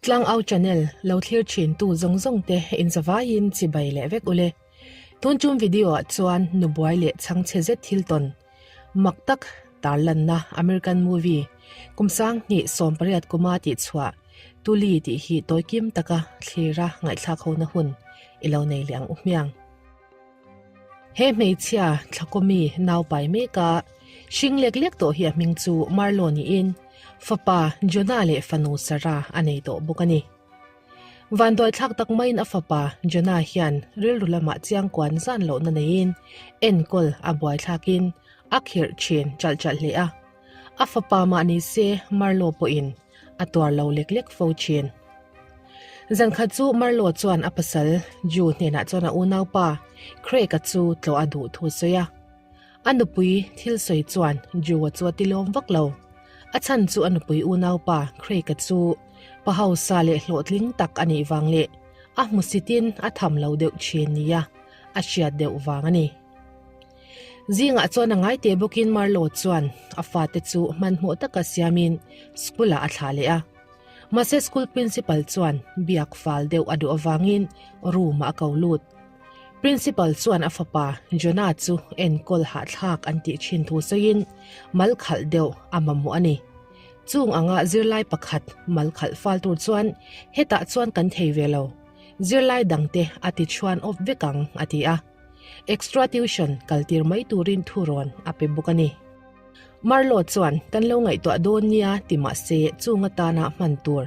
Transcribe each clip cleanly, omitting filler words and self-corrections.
Tlangau channel lo thlir thin tu zawng zawng te in zavaiin chibai leh vek ule. Tun tum video ah chuan nubuai leh chhangchhe zet thil tawn mak tak tarlanna American movie kum sanghnih 18 kuma tih chhuah Tuli tih hi tawikim taka thlira ngaihthlak hona hun i lo nei leh ang u hmiang. He hmeichhia Thlakawmi nau pai mek a, hring lek lek tawh hi a hming chu Marlo niin fapa Jonah leh fanu Sarah a nei tawh bawk a ni. Vanduai thlak tak maiin a fapa Jonah hian rilru lamah chiangkuan zan lohna neiin enkawl a buaithlakin a khirh thin chalh chalh hle a. A fapa mah ni se Marlo pawhin a tuar lo lek lek fo thin. Zan khat chu Marlo chuan a pasal Ju hnenah chuan a unaupa Craig-a chu tlawh a duh thu a sawi a. A nupui thil sawi chuan Ju-a chu a tilawm vak lo. A chhan chu a nupui unaupa Craig-a chu pa hausa leh hlawhtling tak a nih vang leh a hmusitin a tham lo deuh thin nia a hriat deuh vang a ni. Zingah chuan a ngai teh bawkin Marlo chuan a fate chu hmanhmawh taka siamin school-ah a thlah leh a. Mahse school principal chuan biak fal deuh a duh avangin room-ah a ko lut. Principal chuan a fapa Jonah chu enkawl hahthlak an tih thin thu sawiin mal khalh deuh a mamawh a ni. Chung anga zirlai pakhat mal khalh fal tur chuan hetah chuan kan thei ve lo, zirlai dangte a ti chhuan awp vek ang a ti a. Extra tuition kal tir mai turin thu rawn a pe bawk a ni. Marlo chuan kan lo ngaihtuah dawn nia ti mah se chung atana hman tur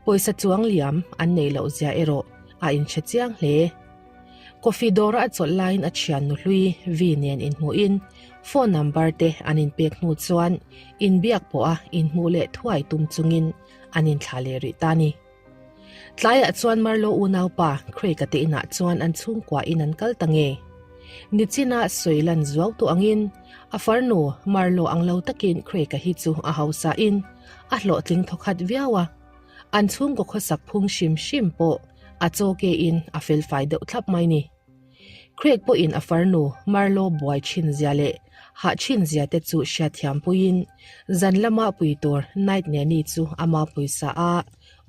pawisa chuang liam an neih loh zia erawh a inhre chiang hle. Coffee dawra a chawlh laiin a thian nuhlui Vi nen inhmuhin phone number te an inpek hnu chuan inbiak pawha inhmuh leh thuai tum chungin an inthlah leh rih ta a ni. Tlaiah chuan Marlo unaupa Craig-a te inah chuan an chhungkua in an kal ta nge. Nichina sawi lan zuau tu angin a farnu Marlo ang lo takin Craig-a hi chu a hausa in a hlawhtling thawkhat viau a. An chhungkaw khawsak phung hrim hrim pawh a chaw ke in a felfai deuh thlap mai ni. Craig pawhin a farnu Marlo buai thin zia leh hah thin zia te chu hriatthiam puiin zan lama pui tur Night Nanny chu ama pawisa a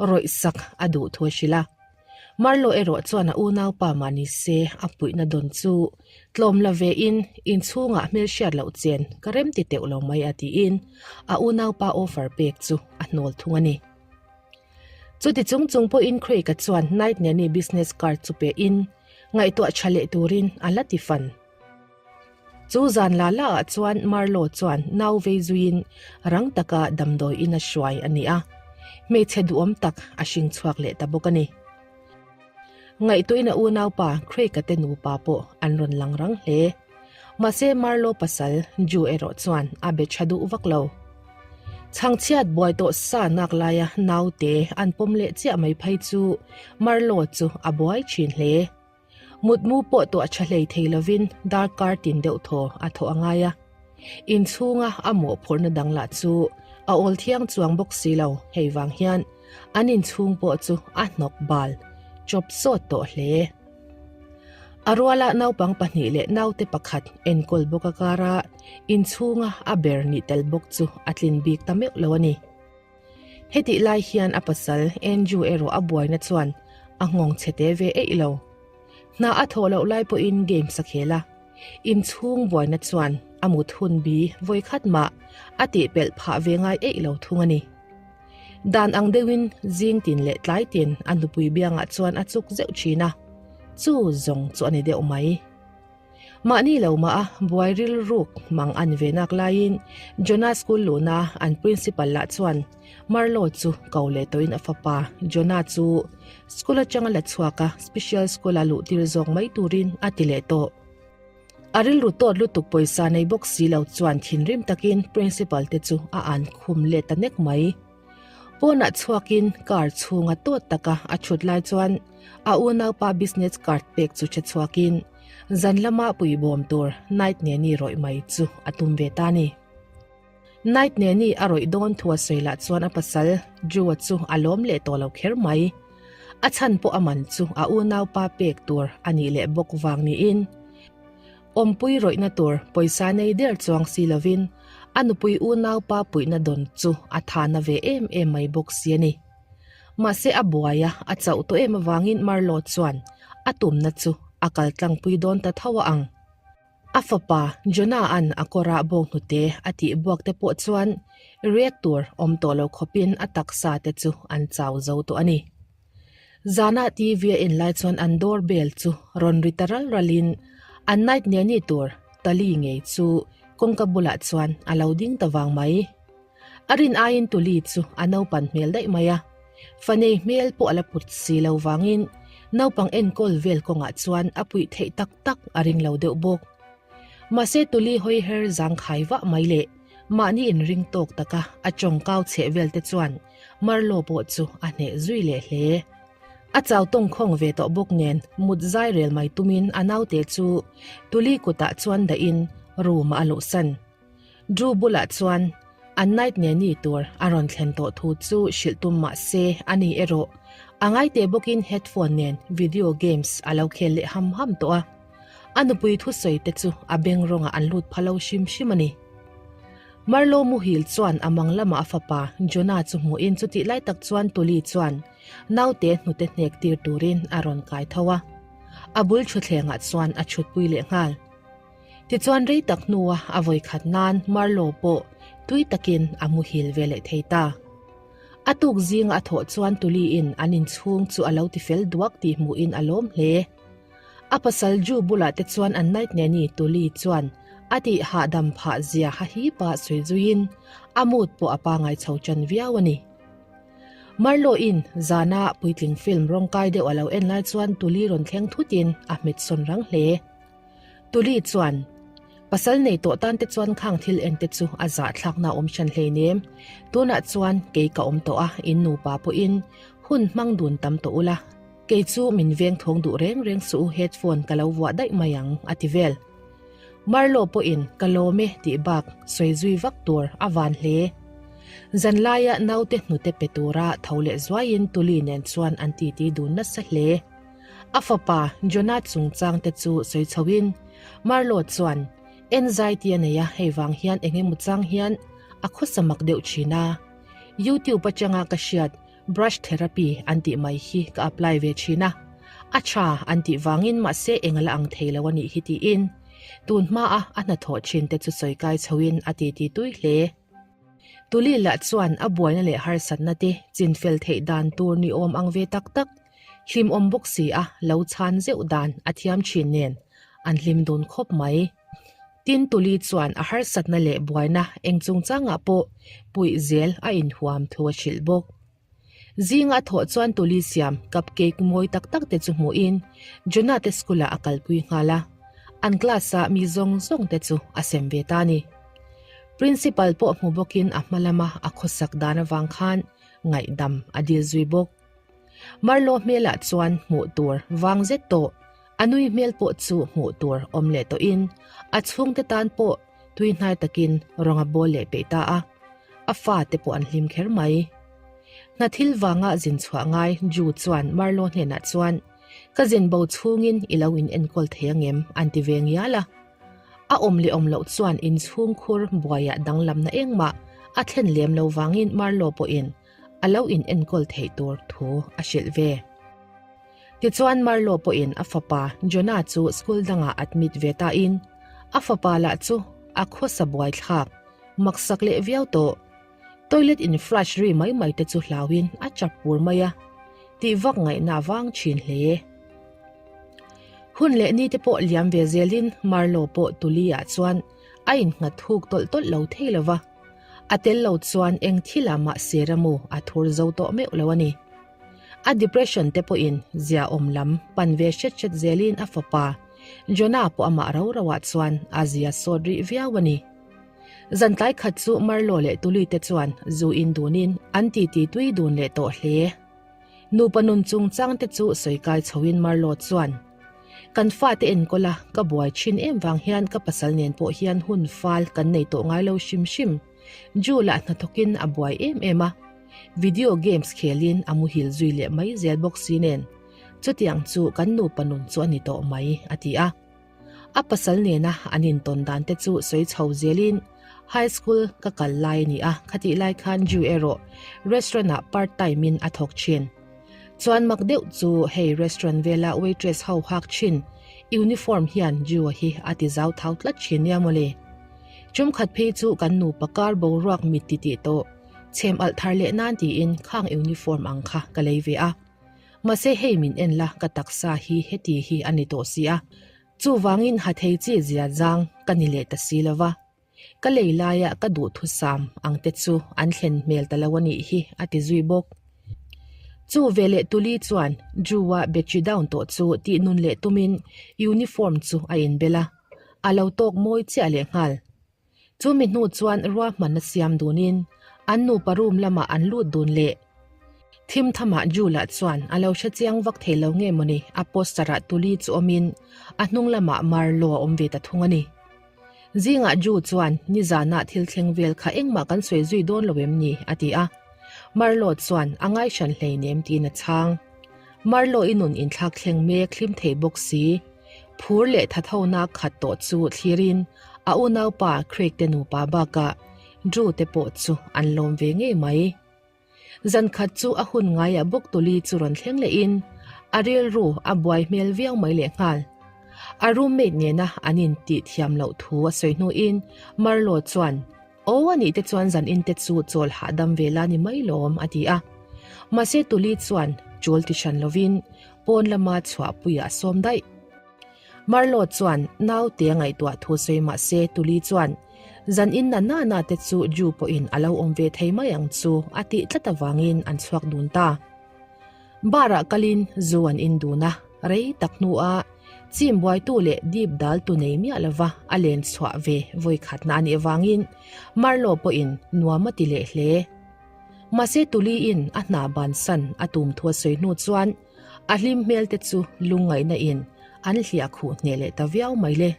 rawih sak a duh thu a hrilh a. Marlo erawh chuan a unaupa mah ni se a puihna dawn chu tlawm la ve in inchhungah hmelhriat loh chen ka rem ti teuh lo mai a tiin a unaupa offer pek chu a hnawl thung a ni. Chuti chung chung pawhin Craig-a chuan Night Nanny business card chu pe in ngaihtuah tha leh turin a la ti fan. Chu zan la la ah chuan Marlo chuan nau vei zuiin rang taka damdawi in a hruai a ni a, hmeichhe duhawm tak a hring chhuak leh ta bawk a ni. Ngaihtuahin a unaupa Craig-a te nupa pawh an rawn lang rang hle. Mahse Marlo pasal Ju erawh chuan a be tha duh vak lo. Chhangchhiat buai tawh sa nak laia naute an pawm leh chiah mai phei chu Marlo chu a buai thin hle. Mutmu pawh tuah tha hlei thei lovin darkar tin deuh thaw a thawh a ngai a. Inchhunga a mawhphurhna dang lah chu a awl thiang chuang bawk si lo, hei vang hian an inchhung pawh chu a hnawk bal chawp sawt tawh hle. A ruala naupang pahnih leh naute pakhat enkawl bawk a kara inchhunga a ber nih tel bawk chu a tlin bik ta meuh lo a ni. Hetih lai hian a pasal Andrew erawh a buaina chuan a nghawng chhe te ve eih lo. Hna a thawh loh lai pawhin games a khel a, inchhung buaina chuan a mut hun bi vawikhat mah a tihpelh phah ve ngai eih lo thung a ni. Dan ang deuhin zing tin leh tlai tin a nupui biangah chuan a chuk zeuh thin a, chu zawng chu a ni deuh mai. Mahni lo mah a buai rilruk mang an ve nak laiin Jonah school luhna an principal lah chuan Marlo chu ko leh tawhin a fapa Jonah chu school atanga la chhuak a special school a luh tir zawk mai turin a ti leh tawh. A rilru tawt lutuk pawisa nei bawk si lo chuan thinrim takin principal te chu a an khum leh ta nek mai. Pawnah chhuakin car chhunga tawt taka a thut lai chuan a unaupa business card pek chu hre chhuakin zan lama puibawm tur Night Nanny rawih mai chu a tum ve ta a ni. Night Nanny a rawih dawn thu a sawi lah chuan a pasal Drew-a chu a lawm leh tawh lo kher mai. A chhan pawh a man chu a unaupa pek tur a nih leh bawk vang niin Awmpui rawihna tur pawisa nei der chuang si lovin a nupui unaupa puihna dawn chu a tha na ve em em mai bawk si a ni. Mahse a buai a, a chauh tawh em avangin Marlo chuan a tumna chu a kal tlangpui dawn ta tho a ang. A fapa Jonah-a'n a kawrah bawnghnute a tih buak te pawh chuan riak tur awm tawh lo khawpin a taksa te chu an chau zo tawh a ni. Zanah TV a en lai chuan an door bell chu rawn ri ta ral ralin an night nanny tur Tali ngei chu kawngka bulah chuan a lo ding ta vang mai. A rin aiin Tuli chu a naupan hmel daih mai a, fanei hmel pawh a la put si lo vangin naupang enkawl vel kawngah chuan a puih theih tak tak a ring lo deuh bawk. Mahse Tuli hawi her zangkhai vah mai leh mahni inring tawk taka a tawngkau chheh vel te chuan Marlo pawh chu a hneh zui leh hle. A chau tawngkhawng ve tawh bawk nen mut zai rel mai tumin a naute chu Tuli kutah chuan dahin room ah a luhsan. Drew bulah chuan an night nanny tur a rawn thlen tawh thu chu hrilh tum mah se a ni erawh a ngaite bawkin headphone nen video games a lo khel leh ham ham tawh a. A nupui thusawi te chu a beng rawngah an lut pha lo hrim hrim a ni. Marlo muhil chuan a mang lamah a fapa Jonah chu hmuhin chutih lai tak chuan Tuli chuan naute hnute hnek tir turin a rawn kai tho a. A bul thutthlengah chuan a chhutpui leh nghal. Tichuan rei tak hnua a vawi khat nan Marlo pawh tui takin a muhil ve leh thei ta. A tuk zinga a thawh chuan Tuliin an inchhung chu a lo tifel duak tih hmuhin a lawm hle. A pasal Ju bulah te chuan an night nanny Tuli chuan a tih hahdam phah zia hahipa sawi zuiin a mood pawh a pangai chho tan viau a ni. Marlo-in zana puitling film rawngkai deuh a lo en lai chuan Tuli rawn thleng thutin a hmet sawn rang hle. Tuli chuan, Pasal nei tawh tan te chuan khang thil en te chu a zahthlakna a awm hran hleinem. Tunah chuan kei ka awm tawh a, in nupa pawhin hun hmang dun tam tawh ula. Kei chu min veng thawng duh reng reng suh u headphone ka lo vuah daih mai ang, a ti vel. Marlo pawhin ka lawm e tih bak sawi zui vak tur a van hle. Zanlaia naute hnute pe tura tho leh zuaiin Tuli nen chuan an titi dun nasa hle. A fapa Jonah chungchang te chu sawi chhoin Marlo chuan anxiety a nei a, hei vang hian eng emaw chang hian a khawsa mak deuh thin a. YouTube atanga ka hriat brush therapy an tih mai hi ka apply ve thin a, a tha an tih vangin mahse eng a la ang thei lo a nih hi tiin tun hmaa a hnathawh thin te chu sawi kai chhoin a titi tui hle. Tuli lah chuan a buaina leh harsatna te chinfel theih dan tur ni awm ang ve tak tak Hlimawm bawk si a lo chhan zeuh dan a thiam thin nen an hlim dun khawp mai. Tin Tuli chuan a harsatna leh buaina eng chungchangah pawh puih zel a inhuam thu a hrilh bawk. Zinga a thawh chuan Tuli siam cupcake mawi tak tak te chu hmuhin Jonah te school ah a kalpui nghal a, an class ah mi zawng zawng te chu a sem ve ta a ni. Principal pawh hmu bawkin a hma lama a khawsak dan avang khan ngaihdam a dil zui bawk. Marlo hmelah chuan hmuh tur vang zet tawh, a nui hmel pawh chu hmuh tur awm leh tawhin a chhungte tan pawh tui hnai takin rawng a bawl leh peih ta a, a fate pawh an hlim kher mai. Hna thil vanga zin chhuah ngai Ju chuan Marlo hnenah chuan, Ka zin bo chhungin i lo in enkawl thei angem? an ti ve ngial a. A awm leh awm loh chuan inchhungkhur buaiah danglamna engmah a thlen lem lo vangin Marlo pawhin a lo in enkawl theih tur thu a hrilh ve. Tichuan Marlo pawhin a fapa Jonah chu school dangah admit ve tain a fapa lah chu a khawsa buaithlak maksak leh viau tawh. Toilet in flush ri mai mai te chu hlauin a chap pur mai a, tih vak ngaihna a vang thin hle. Hun leh ni te pawh liam ve zelin Marlo pawh tuli ah chuan a innghat thuk tawlh tawlh lo thei lova. A tel lo chuan eng thil ah mah seramu a thur zo tawh meuh lo a ni. A depression te pawhin zia awm lam pan ve hret hret zelin a fapa Jonah pawh amah ro ro ah chuan a zia sawt rih viau a ni. Zantlai khat chu Marlo leh Tuli te chuan zu in dunin an titi tui dun leh tawh hle. Nupa nun chungchang te chu sawi kai chhoin Marlo chuan, Kan fate enkawl a, ka buai thin em vang hian ka pasal nen pawh hian hun fal kan nei tawh ngai lo hrim hrim. Ju lah hnathawkin a buai em em a, video games khelin a muhil zui leh mai zel bawk si nen, chutiang chu kan nupa nun chu a ni tawh mai, a ti a. A pasal nena an intawn dan te chu sawi chho zelin. High school ka kal lai a ni a, khatih lai khan Drew erawh restaurant ah part time in a thawk thin. Chuan mak deuh chu hei restaurant vela waitress ho hak thin uniform hian Drew-a hi a ti zau thau tlat thin nia mawle. Tum khat phei chu kan nupa kar boruak mit ti tih tawh chhem alh thar leh nan tiin khang uniform ang kha ka lei ve a. Mahse hei min en la ka taksa hi heti hi a ni tawh si a. Chuvangin ha thei chi zia zang ka ni leh ta si lo va. Ka lei laia ka duhthusam ang te chu an thlen hmel ta lo a nih hi a ti zui bawk. Chu veleh Tuli chuan Drew-a battery down tawh chu tih nun leh tumin uniform chu a inbel a, a lo tawk mawi chiah leh nghal. Chu mi hnu chuan ruahmanna siam dunin an nupa room lamah an lut dun leh. Thim thamah Drew lah chuan a lo hre chiang vak thei lo nge mawni a poster-ah Tuli chu awmin a hnung lamah Marlo a awm ve ta thung a ni. Zingah Drew chuan nizanah thil thleng vel kha engmah kan sawi zui dawn lo em ni? a ti a. Marlo chuan a ngaihhran hleinem tiin a chhang. Marlo i nun inthlak thleng mek hlim thei bawk si. Phur leh thathona khat tawh chu thlirin a unaupa Craig te nupa bakah Drew te pawh chu an lawm ve ngei mai. Zan khat chu a hun ngaiah bawk tuli chu rawn thleng lehin a rilru a buai hmel viau mai leh nghal. A roommate nena an intih thiam loh thu a sawi hnuin Marlo chuan, Aw a nih te chuan zan in te chu chawl hahdam ve la ni mai lawm a ti a. Mahse tuli chuan chawl ti hran lovin pawn lama chhuahpuiah a sawm daih. Marlo chuan naute a ngaihtuah thu sawi mahse Tuli chuan zan in na na na te chu Ju pawhin a lo awm ve thei mai ang chu a tih tlat avangin an chhuak dun ta. Bar ah kalin zu an in dun a, rei tak hnuah chim buaitu leh dip dal tu nei miah lova a len chhuah ve vawi khatna a nih avangin Marlo pawhin nuam a ti leh hle. Mahse Tuli in a hna bansan a tum thu a sawi hnu chuan A hlim hmel te chu lungngaihna in an hliah khuh hneh leh ta viau mai le.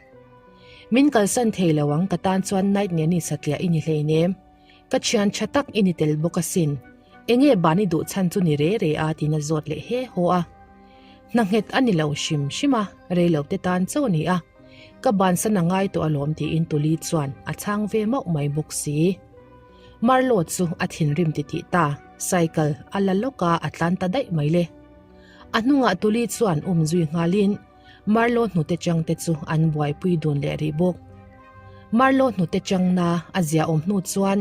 Min kalsan thei lo ang ka tan chuan night neni satliah i ni hleinem. Ka thian tha tak i ni tel bawk asin. Enge ban i duh chhan chu ni re re a tiin a zawt leh he haw a. Hna nghet a ni lo hrim hrim a, rei lo te tan chauh a ni a. Ka bansan a ngai tawh alawm tiin Tuli chuan a chhang ve mauh mai bawk si. Marlo chu a thinrim titih ta, cycle a la lawk a, a tlan ta daih mai le. A hnungah Tuli chuan um zui nghalin Marlo hnute changte chu an buaipui dun leh rih bawk. Marlo hnute changna a ziahawm hnu chuan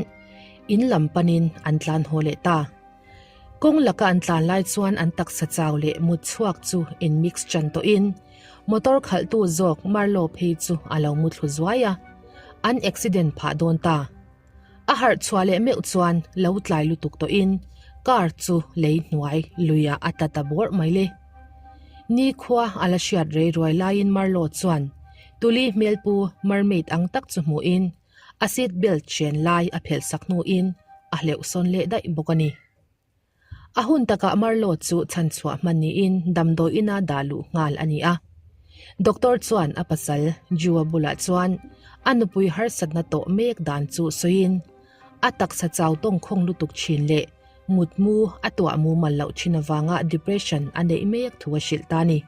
in lam panin an tlan haw leh ta. Kawng laka an tlan lai chuan an taksa chau leh mut chhuak chu in mix chan tawhin motor khalhtu zawk Marlo phei chu a lo mu thlu zuai a, an accident phah dawn ta. A harh chhuah leh meuh chuan lo tlai lutuk tawhin car chu lei hnuai luiah a tla ta bawrh mai le. Nikhua a la hriat rei ruai laiin Marlo chuan tuli hmelpu mermaid ang tak chu hmuhin a seat belt hren lai a phelh sak hnuin a hleuh sawn leh daih bawk a ni. A hun takah Marlo chu chhanchhuah hman niin damdawi ina dah luh nghal a ni a. Doctor chuan a pasal Drew-a bulah chuan a nupui harsatna tawh mek dan chu sawiin a taksa chau tawngkhawng lutuk thin leh mutmu a tuah mumal loh thin avanga depression a neih mek thu a hrilh ta a ni.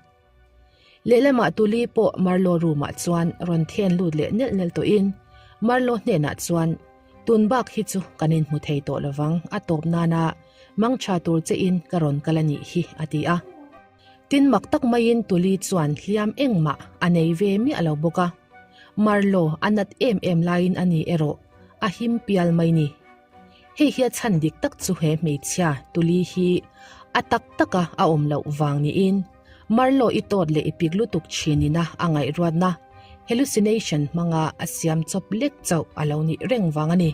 Lehlamah Tuli pawh Marlo room-ah chuan rawn then lut leh nelh nelh tawhin Marlo hnenah chuan Tun bak hi chu kan inhmu thei tawh lovang, a tawp nana mangtha tur che in ka rawn kal a nih hi a ti a. Tin mak tak maiin Tuli chuan hliam engmah a nei ve miah lo bawk a. Marlo a nat em em laiin a ni erawh a him pial mai ni. Hei hi a chhan dik tak chu he hmeichhia Tuli hi a tak taka a awm loh vang niin Marlo i tawt leh i pik lutuk thinina a ngaihruatna hallucination hmanga a siam chawp lek chauh a lo nih reng vang a ni.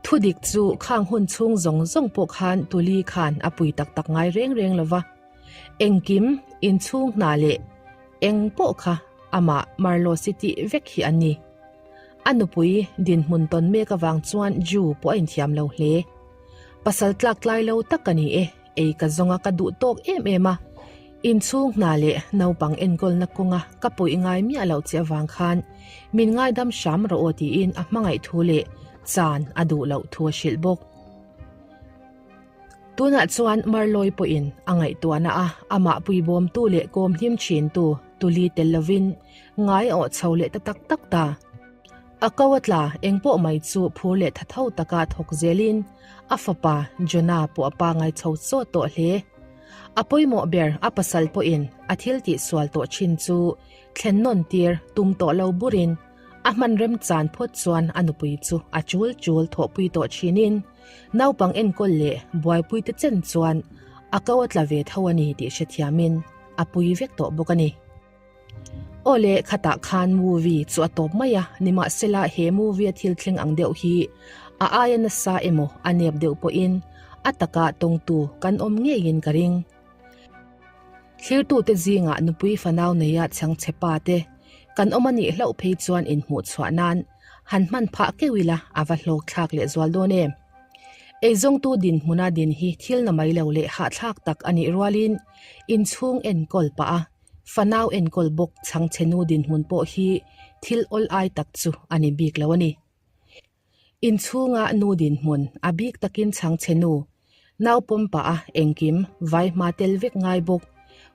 Thudik chu khang hun chhung zawng zawng pawh khan Tuli khan a pui tak tak ngai reng reng lo va, engkim inchhung hna leh eng pawh kha amah Marlo si tih vek hi an ni. A nupui dinhmun tawn mek avang chuan Ju pawh a inthiam lo hle. Pasal tlak tlai lo tak ka ni e, ei ka zawnga ka duh tawk em em a. Inchhung hna leh naupang enkawlna kawnga ka pawih ngai miah loh che avang khan min ngaidam hram rawh aw tiin a hmangaih thu leh chan a duh loh thu a hrilh bawk. Tunah chuan Marloi pawhin a ngaihtuahna a, amah puibawmtu leh kawm hlim thintu Tuli tel lovin ngai a awh chho leh ta tak tak ta. A ko a tla engpawh mai chu phur leh tha tho taka thawk zelin a fapa Jonah pawh a pangai chho sawt tawh hle. A pawimawh ber a pasal pawhin a thil tihsual tawh thin chu thlen nawn tir tum tawh lo burin a hman remchan phawt chuan a nupui chu a chul chul thawhpui tawh thinin naupang enkawl leh buaipuite chen chuan a ko a tla ve tho a ni tih hrethiamin a pui vek tawh bawk a ni. Aw le, khatah khan movie chu a tawp mai a, nimahsela he movie a thil thleng ang deuh hi a aia nasa emaw a nep deuh pawhin a taka tawngtu kan awm ngeiin ka ring. Thlirtute zingah nupui fanau neia chhangchhe pa te kan awm a nih hlauh phei chuan inhmuh chhuah nan han hman phah keuh ila a va hlawk thlak leh zual dawn em. Eizawngtu dinhmuna din hi thil na mai lo leh hahthlak tak a nih rualin inchhung enkawl pah a Fanau enkawl bawk chhangchhe nu dinhmun pawh hi thil awl ai tak chu a ni bik lo a ni. Inchhunga nu dinhmun a bik takin chhangchhe nu, nau pawm pah a engkim vai hma tel vek ngai bawk,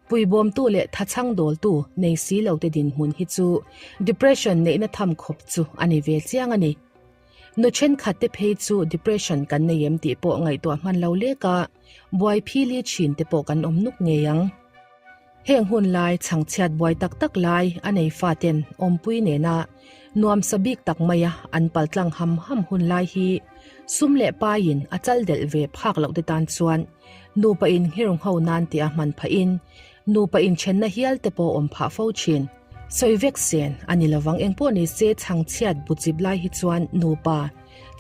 puibawmtu leh thachhang dawltu nei si lo te dinhmun hi chu depression neihna tham khawp chu a ni ve chiang a ni. Nu thenkhat te phei chu depression kan nei em tih pawh ngaihtuah hman lo lek a, buai phili thin te pawh kan awm nuk ngei ang. Heng hun lai chhangchhiat buai tak tak lai a nei faten awmpui nena nuamsa bik tak maia an paltlang ham ham hun lai hi sum leh paiin a chal delh ve phak loh te tan chuan nupa in nghirng ho nan tia hman phahin nupa inthenna hial te pawh awm phah fo thin. Sawi vek sen a ni lovang engpawh ni se chhangchhiat buchip lai hi chuan nupa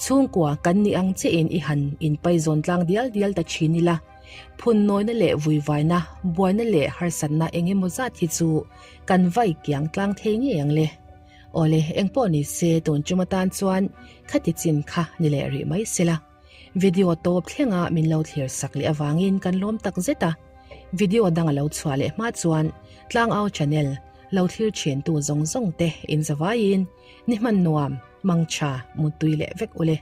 chhungkua kan nih ang chiahin i han inpaizawn tlang dial dial ta thin ila. Phunnawina leh vuivaina, buaina leh harsatna eng emaw zat hi chu kan vai kiang tlang thei ngei ang le. Awle, engpawh ni se tun tum atan chuan khati chin kha ni leh rih mai sela. Video tawp thlenga min lo thlir sak leh avangin kan lawm tak zet a. Video dang a lo chhuah leh hma chuan Tlangau channel lo thlir thintu zawng zawng te inzavaiin ni hman nuam, mangtha, muttui leh vek ule.